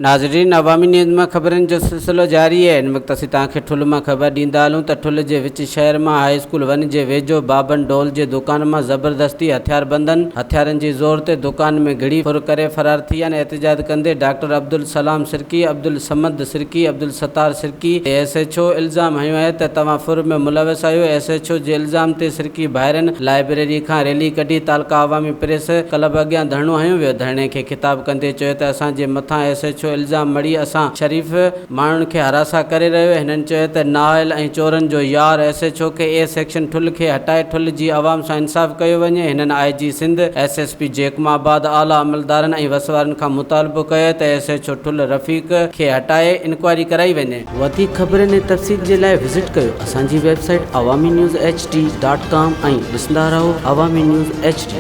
ناظرين عوامي نيوز مان خبرن جو سلسلو جاري آهي هن وقت اسين توهان کي ٺل مان خبر ڏيندا هلون ته ٺل جي وچ شهر مان هاء اسڪول ون جي ويجهو بابن ڍول جي دڪان مان زبردستي هٿياربندن هٿيارن جي زور تي دڪان ۾ گهڙي ڦر ڪري فرار ٿي ويا احتجاج ڪندي ڊاڪٽر عبدالسلام سرڪي، عبدالصمد سرڪي، عبدالستار سرڪي تي ايس ايڇ او الزام هنيو آهي ته توهان ڦر ۾ ملوث آهيو، ايس ايڇ او جي الزام تي سرڪي ڀائرن لائبريري کان ريلي ڪڍي تعلقه عوامي پريس ڪلب اڳيان ڌرڻو هنيو ويو، ڌرڻي کي خطاب ڪندي چيو ته اسان جي مٿان ايس ايڇ او الزام مڙهي اسان شريف ماڻهن کي هراسان ڪري رهيو آهي، هنن چيو ته نااهل ۽ چورن جو يار ايس ايڇ او کي اي سيڪشن ٺل کي هٽائي ٺل جي عوام سان انصاف ڪيو وڃي، هنن I G Sindh, S S P Jacobabad, اعليٰ عملدارن ۽ وس وارن کان مطالبو ڪيو ته ايس ايڇ او ٺل رفيق کي هٽائي انڪوائري ڪرائي وڃي. وڌيڪ خبرن ۽ تفصيل جي لاء وزٽ ڪيو اسان جي website Awami news H D dot com ۽ ڏسندا رهو عوامي نيوز ايڇ ڊي.